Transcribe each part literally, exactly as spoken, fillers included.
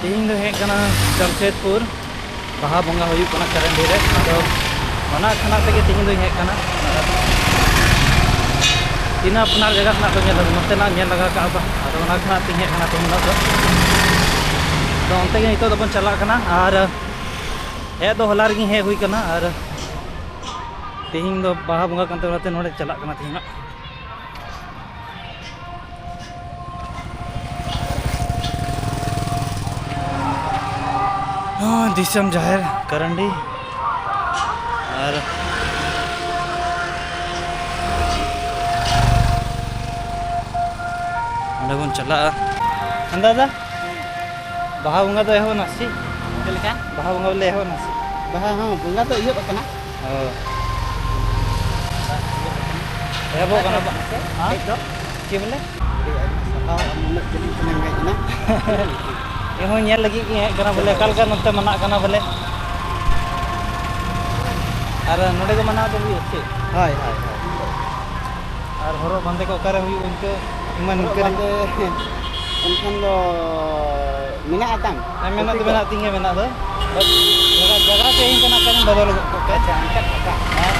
ᱛᱮᱦᱮᱧ ᱫᱚ ᱦᱮᱡ ᱠᱟᱱᱟ ᱡᱟᱢᱥᱮᱫᱽᱯᱩᱨ, ᱵᱟᱦᱟ ᱵᱚᱸᱜᱟ ᱦᱩᱭᱩᱜ ᱠᱟᱱᱟ ᱠᱟᱨᱟᱱᱰᱤ ᱨᱮ᱾ ᱟᱫᱚ ᱚᱱᱟ ᱠᱷᱚᱱᱟᱜ ᱛᱮᱜᱮ ᱛᱮᱦᱮᱧ ᱫᱚᱧ ᱦᱮᱡ ᱠᱟᱱᱟ᱾ ᱟᱨ ᱛᱤᱱᱟᱹᱜ ᱟᱯᱱᱟᱨ ᱡᱟᱭᱜᱟ ᱠᱷᱚᱱᱟᱜ ᱫᱚ ᱧᱮᱞ ᱟᱹᱜᱩ, ᱱᱚᱛᱮᱱᱟᱜ ᱧᱮᱞ ᱞᱟᱜᱟ ᱠᱟᱜᱼᱟ ᱵᱟᱝ᱾ ᱟᱫᱚ ᱚᱱᱟ ᱠᱷᱚᱱᱟᱜ ᱛᱮᱧ ᱦᱮᱡ ᱠᱟᱱᱟ ᱛᱮᱦᱮᱧ ᱫᱚ᱾ ᱟᱫᱚ ᱚᱱᱛᱮ ᱜᱮ ᱱᱤᱛᱚᱜ ᱫᱚᱵᱚᱱ ᱪᱟᱞᱟᱜ ᱠᱟᱱᱟ᱾ ᱟᱨ ᱦᱮᱡ ᱫᱚ ᱦᱚᱞᱟ ᱨᱮᱜᱮᱧ ᱦᱮᱡ ᱦᱩᱭ ᱠᱟᱱᱟ᱾ ᱟᱨ ᱛᱮᱦᱮᱧ ᱫᱚ ᱵᱟᱦᱟ ᱵᱚᱸᱜᱟ ᱠᱟᱱ ᱛᱟᱵᱚᱱᱟ, ᱚᱱᱟᱛᱮ ᱱᱚᱰᱮ ᱪᱟᱞᱟᱜ ᱠᱟᱱᱟ ᱛᱮᱦᱮᱧ ᱦᱟᱸᱜ᱾ ᱦᱚᱸ, ᱫᱤᱥᱚᱢ ᱡᱟᱦᱮᱨ ᱠᱟᱨᱟᱱᱰᱤ᱾ ᱟᱨ ᱚᱸᱰᱮ ᱵᱚᱱ ᱪᱟᱞᱟᱜᱼᱟ᱾ ᱦᱮᱸ ᱫᱟᱫᱟ, ᱵᱟᱦᱟ ᱵᱚᱸᱜᱟ ᱫᱚ ᱮᱦᱚᱵ ᱮᱱᱟ ᱥᱮ ᱪᱮᱫ? ᱪᱮᱫ ᱞᱮᱠᱟ? ᱵᱟᱦᱟ ᱵᱚᱸᱜᱟ ᱵᱚᱞᱮ ᱮᱦᱚᱵ ᱮᱱᱟ ᱥᱮ? ᱵᱟᱦᱟ ᱦᱚᱸ ᱵᱚᱸᱜᱟ ᱫᱚ ᱮᱦᱚᱵ ᱟᱠᱟᱱᱟ᱾ ᱚ᱾ ᱮᱦᱚᱵᱚᱜ ᱠᱟᱱᱟ ᱵᱟ-, ᱦᱮᱸ? ᱦᱮᱡ ᱫᱚ? ᱪᱮᱫ ᱵᱚᱞᱮ? ᱟᱹᱰᱤ ᱟᱭᱢᱟ ᱥᱟᱨᱦᱟᱣ, ᱟᱢ ᱩᱱᱟᱹᱜ ᱡᱤᱞᱤᱧ ᱠᱷᱚᱱᱮᱢ ᱦᱮᱡ ᱮᱱᱟ᱾ ᱤᱧ ᱦᱚᱸ ᱧᱮᱞ ᱞᱟᱹᱜᱤᱫ ᱜᱤᱧ ᱦᱮᱡ ᱠᱟᱱᱟ ᱵᱚᱞᱮ, ᱚᱠᱟ ᱞᱮᱠᱟ ᱱᱚᱛᱮ ᱢᱟᱱᱟᱜ ᱠᱟᱱᱟ ᱵᱚᱞᱮ᱾ ᱟᱨ ᱱᱚᱰᱮ ᱜᱮ ᱢᱟᱱᱟᱣ ᱫᱚ ᱦᱩᱭᱩᱜᱼᱟ ᱥᱮ ᱪᱮᱫ? ᱦᱳᱭ, ᱦᱳᱭ, ᱦᱳᱭ᱾ ᱟᱨ ᱦᱚᱨᱚᱜ ᱵᱟᱸᱫᱮ ᱠᱚ ᱚᱠᱟᱨᱮ ᱦᱩᱭᱩᱜ ᱤᱱᱠᱟᱹ? ᱤᱧ ᱢᱟ ᱦᱚᱨᱚᱜ ᱱᱤᱝᱠᱟᱹ ᱨᱮ ᱵᱟᱸᱫᱮ ᱮᱱᱠᱷᱟᱱ ᱫᱚ ᱢᱮᱱᱟᱜᱼᱟ ᱛᱟᱢ? ᱦᱮᱸ, ᱢᱮᱱᱟᱜ ᱫᱚ ᱠᱩᱥᱤ ᱠᱚ? ᱢᱮᱱᱟᱜ ᱛᱤᱧ ᱜᱮᱭᱟ, ᱢᱮᱱᱟᱜ ᱫᱚ᱾ ᱵᱟᱥ, ᱡᱟᱭᱜᱟ, ᱡᱟᱭᱜᱟ change ᱠᱟᱱᱟ, ᱚᱠᱟᱨᱮᱧ ᱵᱚᱫᱚᱞ ᱜᱚᱫ ᱠᱚᱜ ᱠᱟᱱ᱾ ᱟᱪᱪᱷᱟ, ᱚᱱᱠᱟ ᱠᱟᱛᱷᱟ᱾ ᱦᱮᱸ᱾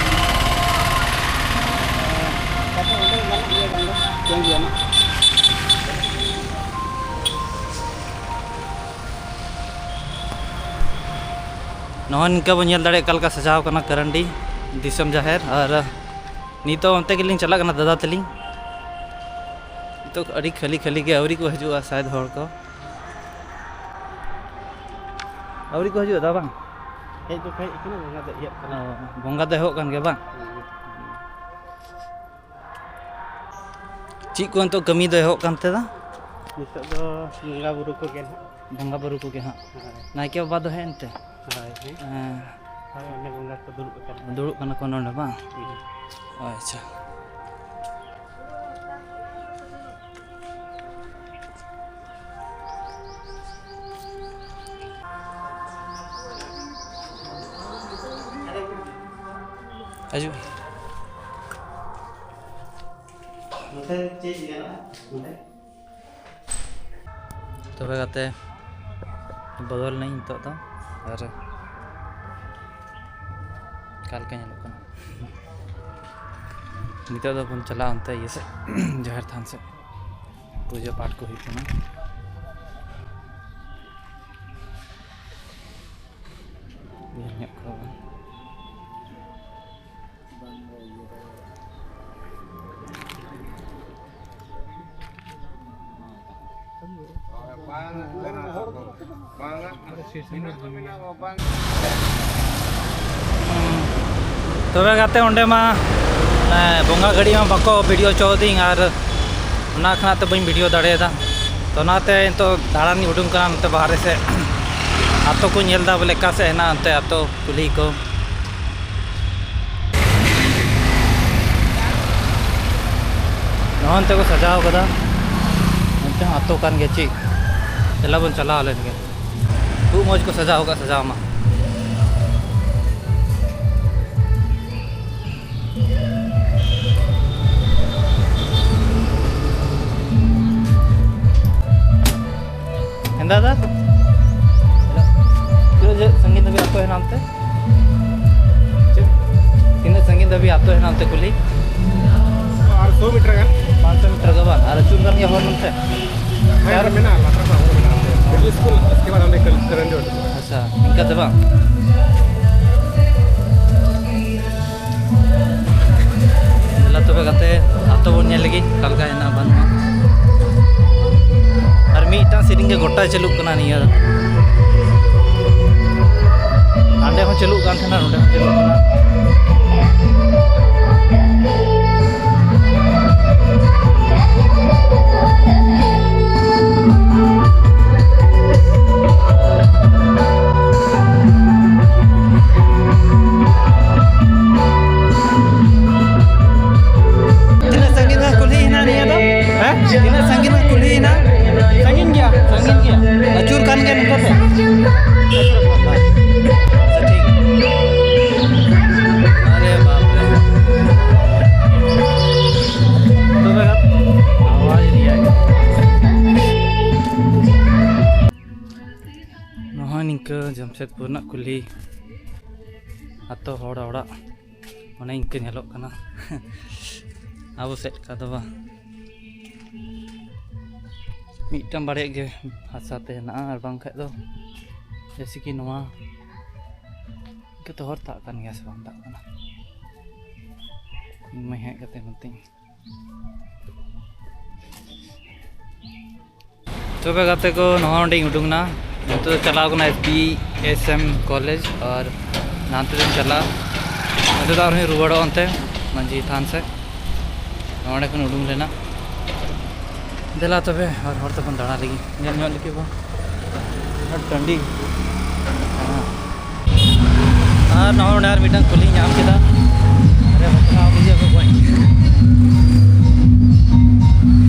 ᱠᱟᱛᱷᱟ ᱚᱸᱰᱮ ᱜᱟᱱᱚᱜ ᱜᱮᱭᱟ, ᱵᱟᱝ ᱫᱚ ᱪᱮᱧᱡᱽ ᱜᱟᱱᱚᱜ᱾ ᱱᱚᱜᱼᱚᱭ ᱱᱤᱝᱠᱟ ᱵᱚᱱ ᱧᱮᱞ ᱫᱟᱲᱮᱭᱟᱜ ᱚᱠᱟ ᱞᱮᱠᱟ ᱥᱟᱡᱟᱣ ᱠᱟᱱᱟ ᱠᱟᱨᱟᱱᱰᱤ ᱫᱤᱥᱚᱢ ᱡᱟᱦᱮᱨ᱾ ᱟᱨ ᱱᱤᱛᱚᱜ ᱚᱱᱛᱮ ᱜᱮᱞᱤᱧ ᱪᱟᱞᱟᱜ ᱠᱟᱱᱟ ᱫᱟᱫᱟ ᱛᱟᱹᱞᱤᱧ᱾ ᱱᱤᱛᱚᱜ ᱟᱹᱰᱤ ᱠᱷᱟᱹᱞᱤ ᱠᱷᱟᱹᱞᱤ ᱜᱮ, ᱟᱹᱣᱨᱤ ᱠᱚ ᱦᱤᱡᱩᱜᱼᱟ ᱥᱟᱭᱟᱫ ᱦᱚᱲ ᱠᱚ᱾ ᱟᱹᱣᱨᱤ ᱠᱚ ᱦᱤᱡᱩᱜᱼᱟ ᱫᱟ ᱵᱟᱝ? ᱦᱮᱡ ᱫᱚᱠᱚ ᱦᱮᱡ ᱟᱠᱟᱱᱟ, ᱵᱚᱸᱜᱟ ᱫᱚ ᱤᱭᱟᱹᱜ ᱠᱟᱱᱟ᱾ ᱚ, ᱵᱚᱸᱜᱟ ᱫᱚ ᱮᱦᱚᱵ ᱠᱟᱱ ᱜᱮᱭᱟ ᱵᱟᱝ? ᱦᱩᱸ᱾ ᱪᱮᱫ ᱠᱚ ᱱᱤᱛᱚᱜ ᱠᱟᱹᱢᱤ ᱫᱚ ᱮᱦᱚᱵ ᱠᱟᱱ ᱛᱮ ᱫᱟ? ᱱᱤᱛᱚᱜ ᱫᱚ ᱵᱚᱸᱜᱟ ᱵᱩᱨᱩ ᱠᱚᱜᱮ ᱱᱟᱦᱟᱜ᱾ ᱵᱚᱸᱜᱟ ᱵᱩᱨᱩ ᱠᱚᱜᱮ ᱦᱟᱸᱜ᱾ ᱦᱳᱭ᱾ ᱱᱟᱭᱠᱮ ᱵᱟᱵᱟ ᱫᱚ ᱦᱮᱡ ᱮᱱᱛᱮ? ᱦᱳᱭ, ᱦᱮᱸ᱾ ᱦᱮᱸ᱾ ᱦᱳᱭ, ᱚᱸᱰᱮ ᱵᱚᱸᱜᱟ ᱠᱚ ᱫᱩᱲᱩᱵ ᱟᱠᱟᱱᱟ᱾ ᱫᱩᱲᱩᱵ ᱠᱟᱱᱟ ᱠᱚ ᱱᱚᱰᱮ ᱵᱟᱝ? ᱦᱩᱸ᱾ ᱟᱪᱪᱷᱟ᱾ ᱦᱤᱡᱩᱜ᱾ ᱱᱚᱛᱮ ᱪᱮᱫ ᱧᱮᱞᱚᱜᱼᱟ? ᱱᱚᱛᱮ? ᱛᱚᱵᱮ ᱜᱟᱛᱮ, ᱵᱚᱫᱚᱞ ᱱᱟᱹᱧ ᱱᱤᱛᱚᱜ ᱫᱚ, ᱟᱨ ᱚᱠᱟ ᱞᱮᱠᱟ ᱧᱮᱞᱚᱜ ᱠᱟᱱᱟ᱾ ᱱᱤᱛᱚᱜ ᱫᱚᱵᱚᱱ ᱪᱟᱞᱟᱜᱼᱟ ᱚᱱᱛᱮ ᱤᱭᱟᱹ ᱥᱮᱫ, ᱡᱟᱦᱮᱨ ᱛᱷᱟᱱ ᱥᱮᱫ᱾ ᱯᱩᱡᱟᱹ ᱯᱟᱴ ᱠᱚ ᱦᱩᱭᱩᱜ ᱠᱟᱱᱟ᱾ ᱧᱮᱞ ᱧᱚᱜ ᱠᱚᱣᱟ ᱵᱚᱱ᱾ ᱛᱚᱵᱮ ᱜᱟᱛᱮ, ᱚᱸᱰᱮ ᱢᱟ, ᱮ, ᱵᱚᱸᱜᱟ ᱜᱟᱹᱰᱤ ᱢᱟ ᱵᱟᱠᱚ ᱵᱷᱤᱰᱤᱭᱳ ᱦᱚᱪᱚᱣᱟᱫᱤᱧ, ᱟᱨ ᱚᱱᱟ ᱠᱷᱚᱱᱟᱜ ᱛᱮ ᱵᱟᱹᱧ ᱵᱷᱤᱰᱤᱭᱳ ᱫᱟᱲᱮᱭᱟᱫᱟ᱾ ᱛᱚ ᱚᱱᱟᱛᱮ ᱱᱤᱛᱚᱜ ᱫᱟᱬᱟᱱᱤᱧ ᱩᱰᱩᱝ ᱠᱟᱱᱟ ᱱᱚᱛᱮ ᱵᱟᱦᱨᱮ ᱥᱮᱫ᱾ ᱟᱛᱳ ᱠᱚᱧ ᱧᱮᱞ ᱮᱫᱟ ᱵᱚᱞᱮ ᱚᱠᱟ ᱥᱮᱫ ᱦᱮᱱᱟᱜᱼᱟ ᱚᱱᱛᱮ ᱟᱛᱳ ᱠᱩᱞᱦᱤ ᱠᱚ᱾ ᱱᱚᱜᱼᱚ ᱱᱚᱱᱛᱮ ᱠᱚ ᱥᱟᱡᱟᱣ ᱠᱟᱫᱟ᱾ ᱚᱱᱛᱮ ᱦᱚᱸ ᱟᱛᱳ ᱠᱟᱱ ᱜᱮᱭᱟ ᱪᱮᱫ? ᱫᱮᱞᱟ ᱵᱚᱱ ᱪᱟᱞᱟᱣ ᱞᱮᱱ ᱜᱮ᱾ ᱠᱷᱩᱵ ᱢᱚᱡᱽ ᱠᱚ ᱥᱟᱡᱟᱣ ᱠᱟᱜᱼᱟ, ᱥᱟᱡᱟᱣ ᱢᱟ᱾ ᱦᱮᱸ ᱫᱟᱫᱟ, ᱛᱤᱱᱟᱹᱜ ᱡᱮ ᱥᱟᱺᱜᱤᱧ ᱫᱷᱟᱹᱵᱤᱡ ᱟᱛᱳ ᱦᱮᱱᱟᱜ ᱚᱱᱛᱮ? ᱪᱮᱫ? ᱛᱤᱱᱟᱹᱜ ᱥᱟᱺᱜᱤᱧ ᱫᱷᱟᱹᱵᱤᱡ ᱟᱛᱳ ᱦᱮᱱᱟᱜ ᱚᱱᱛᱮ ᱠᱩᱞᱦᱤ? ᱟᱨ ᱥᱚ ᱢᱤᱴᱟᱨ ᱜᱟᱱ᱾ ᱯᱟᱸᱪᱥᱚ ᱢᱤᱴᱟᱨ ᱜᱮ ᱵᱟᱝ? ᱟᱨ ᱟᱹᱪᱩᱨ ᱜᱟᱱ ᱜᱮ ᱦᱚᱨ ᱱᱚᱱᱛᱮ? ᱦᱮᱸ, ᱢᱮᱱᱟᱜᱼᱟ, ᱞᱟᱛᱟᱨ ᱠᱷᱚᱱ ᱦᱚᱨ ᱢᱮᱱᱟᱜᱼᱟ᱾ ᱢᱤᱰᱤᱞ ᱥᱠᱩᱞ, ᱩᱥᱠᱮ ᱵᱟᱫ ᱦᱟᱱᱮ ᱠᱟᱞ-, ᱠᱟᱨᱮᱱᱴ ᱡᱳᱲ᱾ ᱟᱪᱪᱷᱟ, ᱤᱱᱠᱟ ᱫᱚ ᱵᱟᱝ? ᱫᱮᱞᱟ ᱛᱚᱵᱮ ᱜᱟᱛᱮ, ᱟᱛᱳ ᱵᱚᱱ ᱧᱮᱞ ᱞᱮᱜᱮ, ᱚᱠᱟ ᱞᱮᱠᱟ ᱦᱮᱱᱟᱜᱼᱟ ᱵᱟᱹᱱᱩᱜᱼᱟ᱾ ᱟᱨ ᱢᱤᱫᱴᱟᱝ ᱥᱮᱨᱮᱧ ᱜᱮ ᱜᱚᱴᱟ ᱪᱟᱹᱞᱩᱜ ᱠᱟᱱᱟ ᱱᱤᱭᱟᱹ᱾ ᱦᱟᱸᱰᱮ ᱦᱚᱸ ᱪᱟᱹᱞᱩᱜ ᱠᱟᱱ ᱛᱟᱦᱮᱱᱟ, ᱱᱚᱸᱰᱮ ᱦᱚᱸ ᱪᱟᱹᱞᱩᱜ ᱠᱟᱱᱟ᱾ ᱛᱤᱱᱟᱹᱜ ᱥᱟᱺᱜᱤᱧ ᱨᱮᱱᱟᱜ ᱠᱩᱞᱦᱤ ᱦᱮᱱᱟᱜ ᱱᱤᱭᱟᱹ ᱫᱚ? ᱦᱮᱸ? ᱛᱤᱱᱟᱹᱜ ᱥᱟᱺᱜᱤᱧ ᱨᱮᱱᱟᱜ ᱠᱩᱞᱦᱤ ᱦᱮᱱᱟᱜ? ᱥᱟᱺᱜᱤᱧ ᱜᱮᱭᱟ, ᱥᱟᱺᱜᱤᱧ ᱜᱮᱭᱟ᱾ ᱟᱹᱪᱩᱨ ᱠᱟᱱ ᱜᱮᱭᱟ ᱱᱚᱝᱠᱟ ᱛᱮ? ᱟᱪᱪᱷᱟ, ᱴᱷᱤᱠ᱾ ᱟᱨᱮ ᱵᱟᱯ ᱨᱮ᱾ ᱡᱟᱢᱥᱮᱫᱽᱯᱩᱨ ᱨᱮᱱᱟᱜ ᱠᱩᱞᱦᱤ, ᱟᱛᱳ ᱦᱚᱲ ᱚᱲᱟᱜ ᱚᱱᱮ ᱤᱱᱠᱟᱹ ᱧᱮᱞᱚᱜ ᱠᱟᱱᱟ᱾ ᱟᱵᱚ ᱥᱮᱫ ᱞᱮᱠᱟ ᱫᱚ ᱵᱟᱝ, ᱢᱤᱫᱴᱟᱝ ᱵᱟᱨᱭᱟ ᱜᱮ ᱦᱟᱥᱟ ᱛᱮ ᱦᱮᱱᱟᱜᱼᱟ, ᱟᱨ ᱵᱟᱝᱠᱷᱟᱡ ᱫᱚ ᱡᱮᱭᱥᱮ ᱠᱤ ᱱᱚᱣᱟ ᱤᱱᱠᱟᱹ ᱛᱚ ᱦᱚᱨ ᱛᱟᱜ ᱠᱟᱱ ᱜᱮᱭᱟ ᱥᱮ ᱵᱟᱝ ᱛᱟᱜ ᱠᱟᱱᱟ? ᱤᱧ ᱢᱟ ᱦᱮᱡ ᱠᱟᱛᱮ ᱱᱚᱛᱮᱧ ᱛᱚᱵᱮ ᱜᱟᱛᱮ ᱠᱚ, ᱱᱚᱣᱟ ᱚᱸᱰᱮᱧ ᱩᱰᱩᱝ ᱮᱱᱟ᱾ ᱱᱤᱛᱚᱜ ᱫᱚ ᱪᱟᱞᱟᱣ ᱠᱟᱱᱟ S B S M college, ᱟᱨ ᱱᱟᱱᱛᱮ ᱫᱚᱧ ᱪᱟᱞᱟᱜᱼᱟ᱾ ᱱᱚᱛᱮ ᱫᱚ ᱟᱨᱦᱚᱸᱧ ᱨᱩᱣᱟᱹᱲᱚᱜᱼᱟ ᱚᱱᱛᱮ ᱢᱟᱹᱡᱷᱤ ᱛᱷᱟᱱ ᱥᱮᱫ᱾ ᱱᱚᱰᱮ ᱠᱷᱚᱱ ᱩᱰᱩᱝ ᱞᱮᱱᱟ᱾ ᱫᱮᱞᱟ ᱛᱚᱵᱮ, ᱟᱨ ᱦᱚᱲ ᱛᱮᱵᱚᱱ ᱫᱟᱬᱟ ᱞᱟᱹᱜᱤᱫ, ᱧᱮᱞ ᱧᱚᱜ ᱞᱟᱹᱜᱤᱫ ᱵᱚᱱ᱾ ᱟᱨ ᱴᱟᱺᱰᱤ᱾ ᱦᱮᱸ᱾ ᱟᱨ ᱱᱚᱜᱼᱚᱭ ᱱᱚᱰᱮ ᱟᱨ ᱢᱤᱫᱴᱟᱝ ᱠᱩᱞᱦᱤᱧ ᱧᱟᱢ ᱠᱮᱫᱟ᱾ ᱟᱨᱮ ᱵᱟᱯᱞᱟ ᱵᱩᱡᱷᱟᱹᱣ ᱠᱚ ᱜᱚᱡ᱾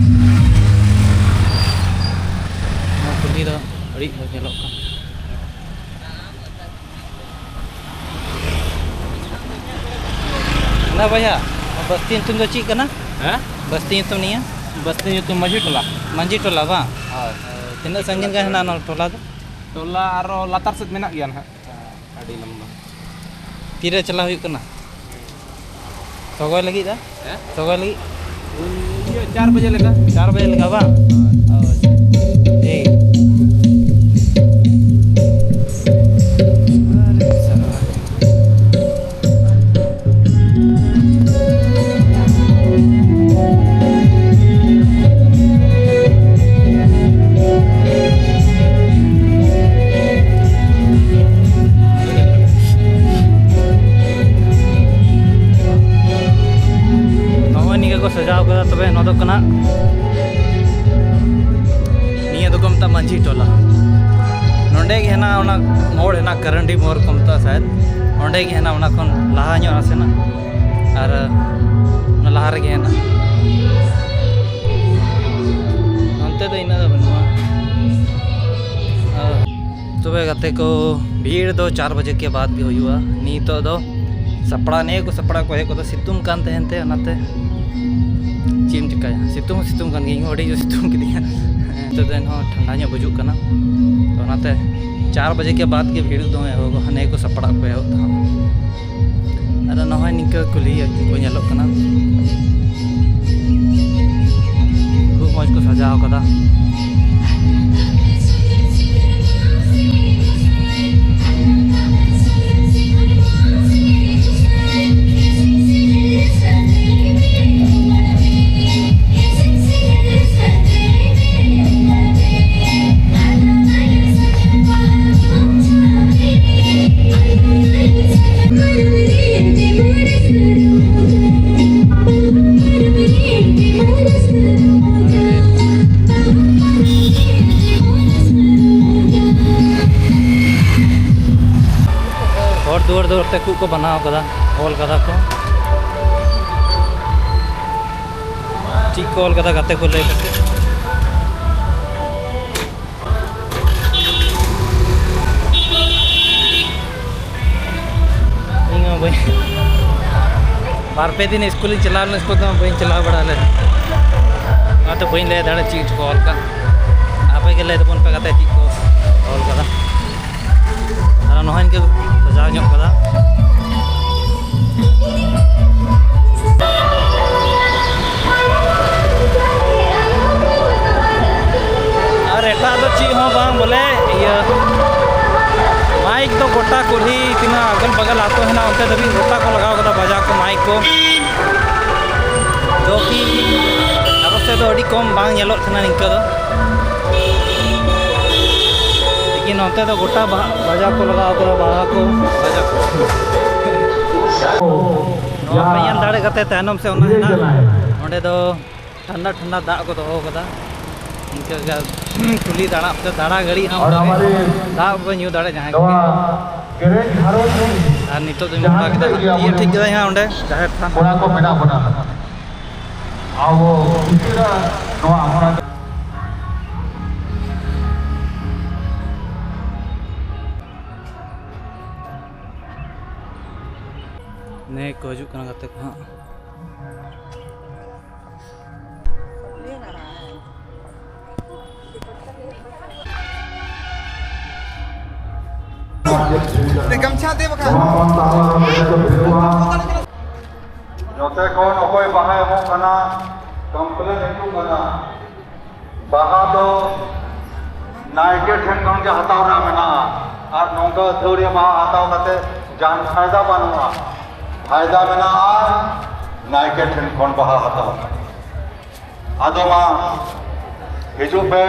ᱱᱚᱣᱟ ᱠᱩᱞᱦᱤ ᱫᱚ ᱟᱹᱰᱤ ᱢᱚᱡᱽ ᱧᱮᱞᱚᱜ ᱠᱟᱱᱟ᱾ ᱱᱟ ᱵᱚᱭᱦᱟ, ᱵᱟᱥᱛᱤ ᱧᱩᱛᱩᱢ ᱫᱚ ᱪᱮᱫ ᱠᱟᱱᱟ? ᱦᱮᱸ? ᱵᱟᱥᱛᱤ ᱧᱩᱛᱩᱢ ᱱᱤᱭᱟᱹ? ᱵᱟᱥᱛᱤ ᱧᱩᱛᱩᱢ ᱢᱟᱹᱡᱷᱤ ᱴᱚᱞᱟ᱾ ᱢᱟᱹᱡᱷᱤ ᱴᱚᱞᱟ ᱵᱟᱝ? ᱦᱳᱭ᱾ ᱛᱤᱱᱟᱹᱜ ᱥᱟᱺᱜᱤᱧ ᱜᱟᱱ ᱦᱮᱱᱟᱜᱼᱟ ᱱᱚᱣᱟ ᱴᱚᱞᱟ ᱫᱚ? ᱴᱚᱞᱟ ᱟᱨᱚ ᱞᱟᱛᱟᱨ ᱥᱮᱫ ᱢᱮᱱᱟᱜ ᱜᱮᱭᱟ ᱱᱟᱦᱟᱜ᱾ ᱟᱹᱰᱤ ᱞᱚᱢᱵᱟ᱾ ᱛᱤᱨᱮ ᱪᱟᱞᱟᱣ ᱦᱩᱭᱩᱜ ᱠᱟᱱᱟ? ᱥᱚᱜᱚᱭ ᱞᱟᱹᱜᱤᱫ ᱫᱚ? ᱦᱮᱸ? ᱥᱚᱜᱚᱭ ᱞᱟᱹᱜᱤᱫ? ᱤᱭᱟᱹ, ᱪᱟᱨ ᱵᱟᱡᱮ ᱞᱮᱠᱟ᱾ ᱪᱟᱨ ᱵᱟᱡᱮ ᱞᱮᱠᱟ ᱵᱟᱝ? ᱦᱳᱭ᱾ ᱴᱷᱤᱠ᱾ ᱱᱚᱜᱼᱚᱭ ᱱᱤᱭᱟᱹ ᱠᱚ ᱥᱟᱡᱟᱣ ᱠᱟᱫᱟ᱾ ᱛᱚᱵᱮ ᱱᱚᱣᱟ ᱫᱚ ᱠᱟᱱᱟ, ᱱᱤᱭᱟᱹ ᱫᱚᱠᱚ ᱢᱮᱛᱟᱜᱼᱟ ᱢᱟᱹᱡᱷᱤ ᱴᱚᱞᱟ᱾ ᱱᱚᱸᱰᱮ ᱜᱮ ᱦᱮᱱᱟᱜᱼᱟ, ᱚᱱᱟ ᱢᱳᱲ ᱦᱮᱱᱟᱜᱼᱟ, ᱠᱟᱨᱟᱱᱰᱤ ᱢᱳᱲ ᱠᱚ ᱢᱮᱛᱟᱜᱼᱟ ᱥᱟᱭᱮᱫ᱾ ᱚᱸᱰᱮ ᱜᱮ ᱦᱮᱱᱟᱜᱼᱟ, ᱚᱱᱟ ᱠᱷᱚᱱ ᱞᱟᱦᱟ ᱧᱚᱜ ᱱᱟᱥᱮᱱᱟᱜ, ᱟᱨ ᱚᱱᱟ ᱞᱟᱦᱟ ᱨᱮᱜᱮ ᱦᱮᱱᱟᱜᱼᱟ᱾ ᱚᱱᱛᱮ ᱫᱚ ᱤᱱᱟᱹᱜ ᱫᱚ ᱵᱟᱹᱱᱩᱜᱼᱟ᱾ ᱟᱨ ᱛᱚᱵᱮ ᱜᱟᱛᱮ ᱠᱚ, ᱵᱷᱤᱲ ᱫᱚ ᱪᱟᱨ ᱵᱟᱡᱮ ᱠᱮ ᱵᱟᱫ ᱜᱮ ᱦᱩᱭᱩᱜᱼᱟ᱾ ᱱᱤᱛᱚᱜ ᱫᱚ ᱥᱟᱯᱲᱟᱣ, ᱱᱤᱭᱟᱹ ᱠᱚ ᱥᱟᱯᱲᱟᱣ ᱠᱚ ᱦᱮᱡ ᱠᱚᱫᱚ ᱥᱤᱛᱩᱝ ᱠᱟᱱ ᱛᱟᱦᱮᱱ ᱛᱮ, ᱚᱱᱟᱛᱮ ᱪᱮᱫ ᱮᱢ ᱪᱤᱠᱟᱹᱭᱟ, ᱥᱤᱛᱩᱝ ᱦᱚᱸ ᱥᱤᱛᱩᱝ ᱠᱟᱱ ᱜᱮᱭᱟ᱾ ᱤᱧ ᱦᱚᱸ ᱟᱹᱰᱤ ᱡᱳᱨ ᱥᱤᱛᱩᱝ ᱠᱤᱫᱤᱧᱟ᱾ ᱱᱤᱛᱚᱜ ᱫᱚ ᱮᱱᱦᱚᱸ ᱴᱷᱟᱱᱰᱟ ᱧᱚᱜ ᱵᱩᱡᱩᱜ ᱠᱟᱱᱟ, ᱛᱚ ᱚᱱᱟᱛᱮ ᱪᱟᱨ ᱵᱟᱡᱮ ᱠᱮ ᱵᱟᱫ ᱜᱮ ᱵᱷᱤᱲ ᱫᱚ ᱮᱦᱚᱵᱚᱜᱼᱟ, ᱦᱟᱱᱮ ᱠᱚ ᱥᱟᱯᱲᱟᱜ ᱠᱚ ᱮᱦᱚᱵ ᱫᱟ᱾ ᱟᱨ ᱱᱚᱜᱼᱚᱭ ᱱᱤᱝᱠᱟᱹ ᱠᱩᱞᱦᱤ ᱠᱚ ᱧᱮᱞᱚᱜ ᱠᱟᱱᱟ, ᱠᱷᱩᱵ ᱢᱚᱡᱽ ᱠᱚ ᱥᱟᱡᱟᱣ ᱠᱟᱫᱟ᱾ ᱦᱚᱲ ᱫᱩᱣᱟᱹᱨ ᱫᱩᱣᱟᱹᱨ ᱛᱮ ᱠᱷᱩᱵ ᱠᱚ ᱵᱮᱱᱟᱣ ᱠᱟᱫᱟ, ᱚᱞ ᱠᱟᱫᱟ ᱠᱚ᱾ ᱪᱮᱫ ᱠᱚ ᱚᱞ ᱠᱟᱫᱟ ᱜᱟᱛᱮ ᱠᱚ ᱞᱟᱹᱭ ᱠᱟᱛᱮ᱾ ᱤᱧ ᱦᱚᱸ ᱵᱟᱹᱧ, ᱵᱟᱨ ᱯᱮ ᱫᱤᱱ ᱥᱠᱩᱞᱤᱧ ᱪᱟᱞᱟᱣ ᱞᱮᱱᱟ, ᱥᱠᱩᱞ ᱫᱚ ᱵᱟᱹᱧ ᱪᱟᱞᱟᱣ ᱵᱟᱲᱟ ᱞᱮᱱᱟ, ᱚᱱᱟᱛᱮ ᱵᱟᱹᱧ ᱞᱟᱹᱭ ᱫᱟᱲᱮᱭᱟᱜᱼᱟ ᱪᱮᱫ ᱠᱚ ᱚᱞ ᱠᱟᱜ᱾ ᱟᱯᱮ ᱜᱮ ᱞᱟᱹᱭ ᱛᱟᱵᱚᱱ ᱯᱮ ᱜᱟᱛᱮ, ᱪᱮᱫ ᱠᱚ ᱚᱞ ᱠᱟᱫᱟ᱾ ᱟᱨ ᱱᱚᱜᱼᱚᱭ ᱤᱱᱠᱟᱹ ᱥᱟᱡᱟᱣ ᱧᱚᱜ ᱠᱟᱫᱟ᱾ ᱟᱨ ᱮᱴᱟᱜ ᱫᱚ ᱪᱮᱫ ᱦᱚᱸ ᱵᱟᱝ ᱵᱚᱞᱮ, ᱤᱭᱟᱹ, ᱢᱟᱭᱤᱠ ᱫᱚ ᱜᱚᱴᱟ ᱠᱩᱞᱦᱤ ᱛᱤᱱᱟᱹᱜ ᱟᱜᱚᱞ ᱵᱟᱜᱚᱞ ᱟᱹᱛᱩ ᱦᱮᱱᱟᱜ, ᱚᱱᱛᱮ ᱫᱷᱟᱹᱵᱤᱡ ᱜᱚᱴᱟ ᱠᱚ ᱞᱟᱜᱟᱣ ᱠᱟᱫᱟ ᱵᱟᱡᱟ ᱠᱚ, ᱢᱟᱭᱤᱠ ᱠᱚ᱾ ᱡᱚ ᱠᱤ ᱟᱵᱚ ᱥᱮᱫ ᱫᱚ ᱟᱹᱰᱤ ᱠᱚᱢ ᱵᱟᱝ ᱧᱮᱞᱚᱜ ᱠᱟᱱᱟ ᱱᱤᱝᱠᱟᱹ ᱫᱚ᱾ ᱞᱮᱠᱤᱱ ᱱᱚᱛᱮ ᱫᱚ ᱜᱚᱴᱟ ᱵᱟᱦᱟ, ᱵᱟᱡᱟ ᱠᱚ ᱞᱟᱜᱟᱣ ᱠᱟᱫᱟ, ᱵᱟᱦᱟ ᱠᱚ᱾ ᱱᱚᱣᱟ ᱯᱮ ᱧᱮᱞ ᱫᱟᱲᱮ ᱠᱟᱛᱮ ᱛᱟᱭᱱᱚᱢ ᱥᱮ ᱚᱱᱟ ᱦᱮᱱᱟᱜ, ᱚᱸᱰᱮ ᱫᱚ ᱴᱷᱟᱱᱰᱟ ᱴᱷᱟᱱᱰᱟ ᱫᱟᱜ ᱠᱚ ᱫᱚᱦᱚ ᱠᱟᱫᱟ᱾ ᱤᱱᱠᱟᱹ ᱜᱮ ᱠᱩᱞᱦᱤ ᱫᱟᱬᱟ, ᱫᱟᱬᱟ ᱜᱷᱟᱹᱲᱤᱡ ᱟᱢ ᱫᱟᱜ ᱠᱚ ᱧᱩ ᱫᱟᱲᱮ ᱡᱟᱦᱟᱸᱭ ᱠᱚ᱾ ᱟᱨ ᱱᱤᱛᱚᱜ ᱫᱚᱧ ᱢᱚᱦᱰᱟ ᱠᱮᱫᱟ, ᱤᱭᱟᱹ ᱴᱷᱤᱠ ᱠᱮᱫᱟᱧ ᱦᱟᱸᱜ ᱚᱸᱰᱮ ᱡᱟᱦᱮᱨ ᱛᱷᱟᱱ᱾ ᱠᱚᱲᱟ ᱠᱚ ᱢᱮᱱᱟᱜ ᱵᱚᱱᱟ, ᱟᱵᱚ ᱩᱥᱟᱹᱨᱟ ᱱᱚᱣᱟ ᱟᱠᱷᱲᱟ ᱱᱮ ᱠᱚ ᱦᱤᱡᱩᱜ ᱠᱟᱱᱟ ᱜᱟᱛᱮ ᱠᱚ ᱦᱟᱸᱜ᱾ ᱜᱟᱢᱪᱷᱟ ᱫᱮ ᱵᱟᱠᱷᱟᱱ᱾ ᱱᱚᱛᱮ ᱠᱷᱚᱱ ᱚᱠᱚᱭ ᱵᱟᱦᱟ ᱮᱢᱚᱜ ᱠᱟᱱᱟ, ᱠᱚᱢᱯᱞᱮᱱ ᱦᱤᱡᱩᱜ ᱠᱟᱱᱟ, ᱵᱟᱦᱟ ᱫᱚ ᱱᱟᱭᱠᱮ ᱴᱷᱮᱱ ᱠᱷᱚᱱ ᱜᱮ ᱦᱟᱛᱟᱣ ᱨᱮᱱᱟᱜ ᱢᱮᱱᱟᱜᱼᱟ᱾ ᱟᱨ ᱱᱚᱝᱠᱟ ᱟᱹᱛᱷᱟᱹᱣᱲᱤ ᱵᱟᱦᱟ ᱦᱟᱛᱟᱣ ᱠᱟᱛᱮ ᱡᱟᱦᱟᱱ ᱯᱷᱟᱭᱫᱟ ᱵᱟᱹᱱᱩᱜᱼᱟ᱾ ᱯᱷᱟᱭᱫᱟ ᱢᱮᱱᱟᱜᱼᱟ ᱱᱟᱭᱠᱮ ᱴᱷᱮᱱ ᱠᱷᱚᱱ ᱵᱟᱦᱟ ᱦᱟᱛᱟᱣ᱾ ᱟᱫᱚ ᱢᱟ ᱦᱤᱡᱩᱜ ᱯᱮ,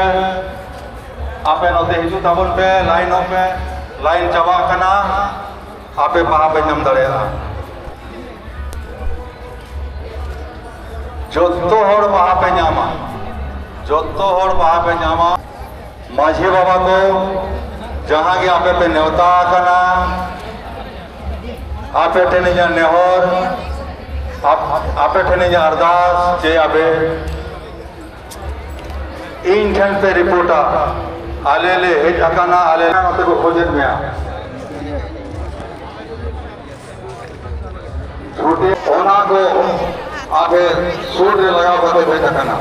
ᱟᱯᱮ ᱱᱚᱛᱮ ᱦᱤᱡᱩᱜ ᱛᱟᱵᱚᱱ ᱯᱮ, ᱞᱟᱭᱤᱱᱚᱜ ᱯᱮ, ᱞᱟᱭᱤᱱ ᱪᱟᱵᱟᱜ ᱠᱟᱱᱟ, ᱟᱯᱮ ᱵᱟᱦᱟ ᱯᱮ ᱧᱟᱢ ᱫᱟᱲᱮᱭᱟᱜᱼᱟ᱾ ᱡᱚᱛᱚ ᱦᱚᱲ ᱵᱟᱦᱟ ᱯᱮ ᱧᱟᱢᱟ, ᱡᱚᱛᱚ ᱦᱚᱲ ᱵᱟᱦᱟ ᱯᱮ ᱧᱟᱢᱟ᱾ ᱢᱟᱹᱡᱷᱤ ᱵᱟᱵᱟ ᱠᱚ, ᱡᱟᱦᱟᱸ ᱜᱮ ᱟᱯᱮ ᱯᱮ ᱱᱮᱣᱛᱟ ᱟᱠᱟᱱᱟ, ᱟᱯᱮ ᱴᱷᱮᱱ ᱤᱧᱟᱹᱜ ᱱᱮᱦᱚᱨ, ᱟᱯ-, ᱟᱯᱮ ᱴᱷᱮᱱ ᱤᱧᱟᱹᱜ ᱟᱨᱫᱟᱥ ᱡᱮ ᱟᱯᱮ ᱤᱧ ᱴᱷᱮᱱ ᱯᱮ ᱨᱤᱯᱳᱨᱴᱟ, ᱟᱞᱮ ᱞᱮ ᱦᱮᱡ ᱟᱠᱟᱱᱟ, ᱟᱞᱮ ᱱᱚᱛᱮ ᱠᱚ ᱠᱷᱚᱡᱮᱫ ᱢᱮᱭᱟ᱾ ᱪᱷᱩᱴᱤ ᱚᱱᱟ ᱠᱚ ᱟᱯᱮ ᱥᱩᱨ ᱨᱮ ᱞᱟᱜᱟᱣ ᱠᱟᱛᱮ ᱦᱮᱡ ᱟᱠᱟᱱᱟ᱾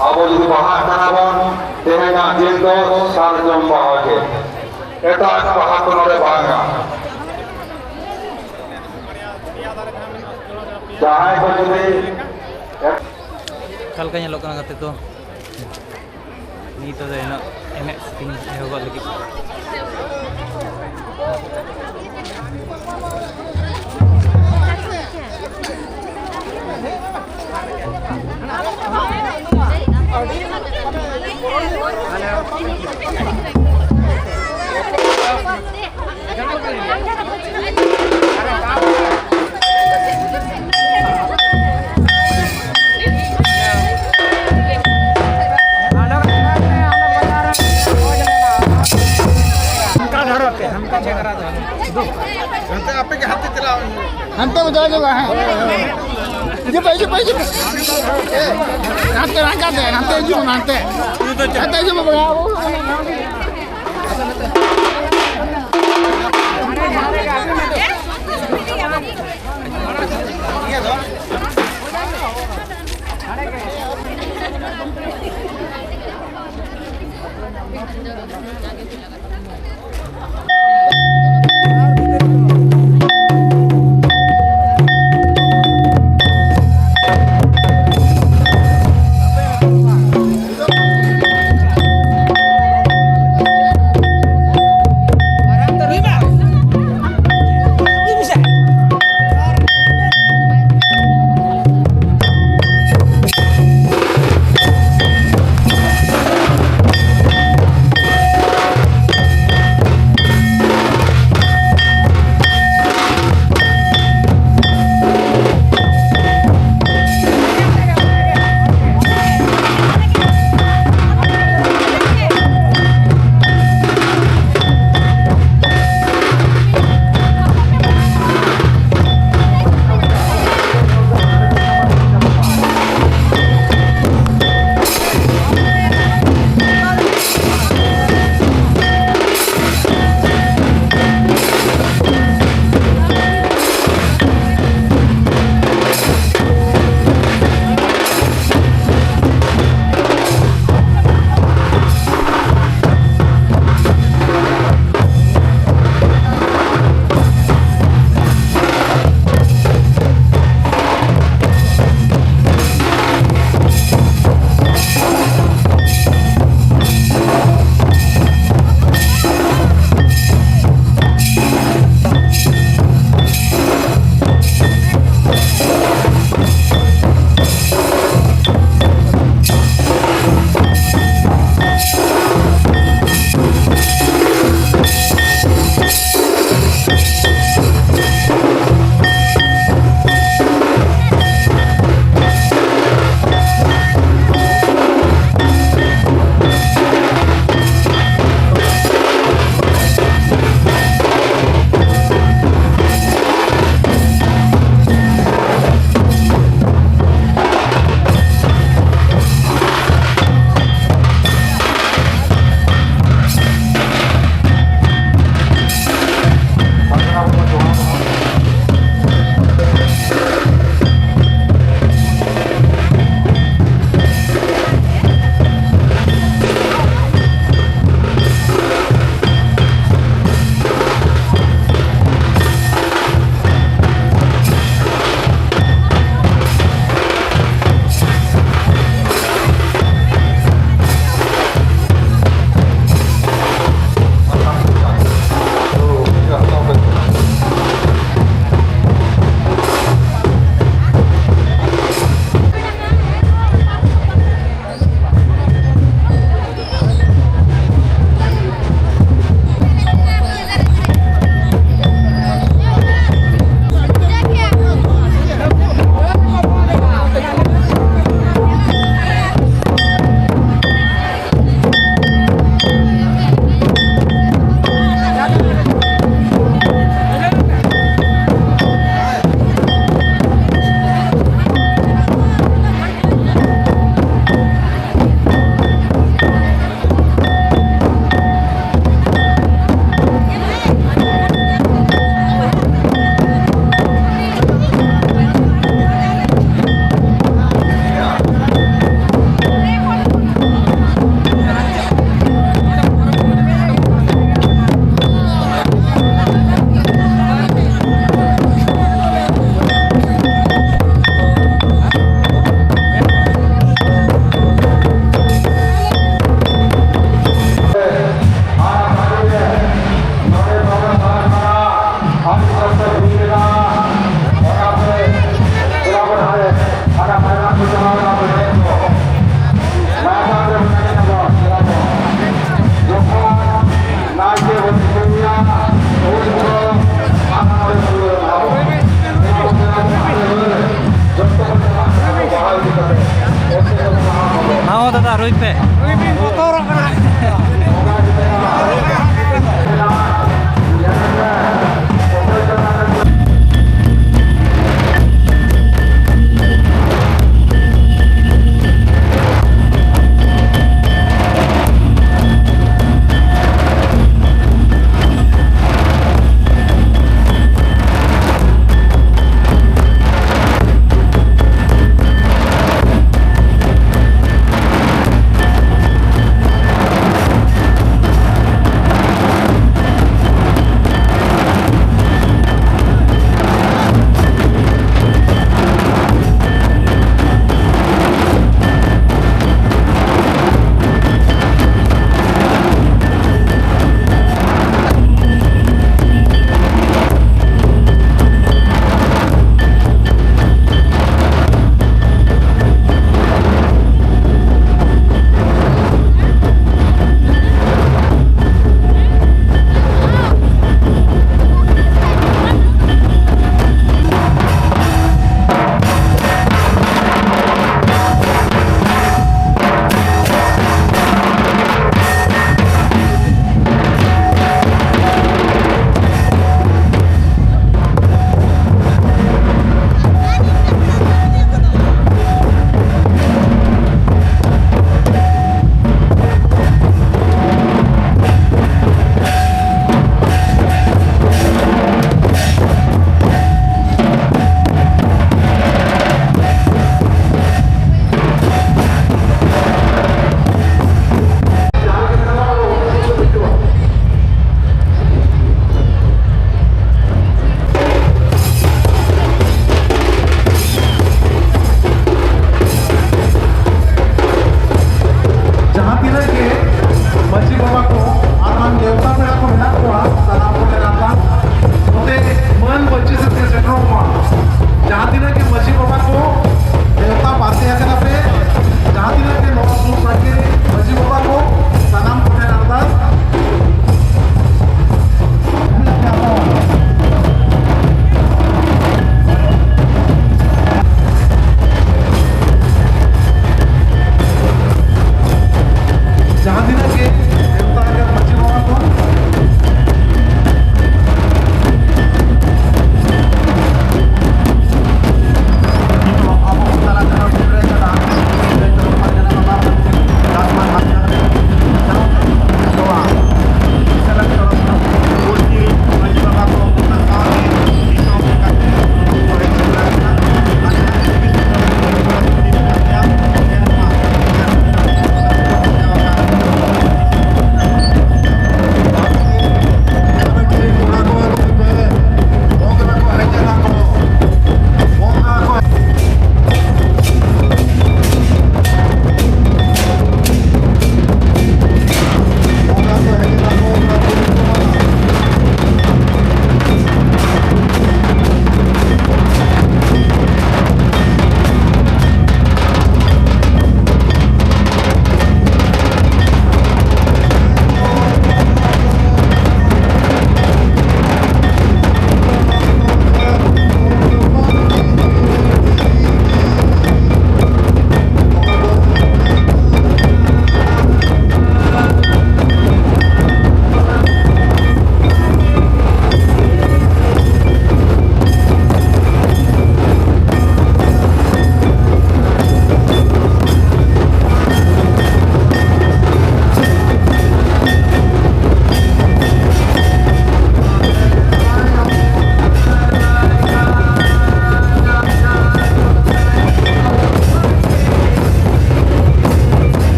ᱟᱵᱚ ᱡᱩᱫᱤ ᱵᱟᱦᱟᱜ ᱠᱟᱱᱟ ᱵᱚᱱ, ᱛᱮᱦᱮᱧᱟᱜ ᱫᱤᱱ ᱫᱚ ᱥᱟᱨᱡᱚᱢ ᱵᱟᱦᱟ ᱜᱮ, ᱮᱴᱟᱜ ᱵᱟᱦᱟ ᱠᱚ ᱱᱚᱰᱮ ᱵᱟᱝᱟ᱾ ᱡᱟᱦᱟᱸᱭ ᱠᱚ ᱡᱩᱫᱤ ᱚᱠᱟ ᱞᱮᱠᱟ ᱧᱮᱞᱚᱜ ᱠᱟᱱᱟ ᱜᱟᱛᱮ ᱠᱚ? ᱱᱤᱛᱚᱜ ᱫᱚ ᱮᱱᱚᱜ ᱮᱱᱮᱡ ᱥᱮᱨᱮᱧ ᱮᱦᱚᱵᱚᱜ ᱞᱟᱹᱜᱤᱫ᱾ ᱦᱟᱱᱛᱮ ᱠᱚ ᱪᱟᱞᱟᱣ ᱪᱟᱞᱟᱜᱼᱟ, ᱦᱮᱸ᱾ ᱦᱤᱡᱩᱜ ᱯᱮ, ᱦᱤᱡᱩᱜ ᱯᱮ, ᱦᱤᱡᱩᱜ ᱯᱮ᱾ ᱦᱟᱱᱛᱮ, ᱦᱟᱱᱛᱮ, ᱦᱟᱱᱛᱮ ᱦᱤᱡᱩᱜ ᱢᱮ, ᱦᱟᱱᱛᱮ᱾ ᱦᱟᱱᱛᱮ ᱦᱤᱡᱩᱜ ᱢᱮ, ᱵᱚᱭᱦᱟ᱾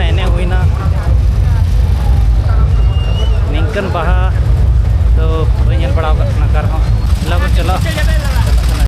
ᱮᱱᱮᱡ ᱦᱩᱭᱱᱟ᱾ ᱱᱤᱝᱠᱟᱹᱱ ᱵᱟᱦᱟ ᱫᱚ ᱵᱟᱹᱧ ᱧᱮᱞ ᱵᱟᱲᱟ ᱟᱠᱟᱫ ᱛᱟᱦᱮᱱᱟ ᱚᱠᱟ ᱨᱮᱦᱚᱸ᱾ ᱫᱮᱞᱟ ᱵᱚᱱ ᱪᱟᱞᱟᱜᱼᱟ᱾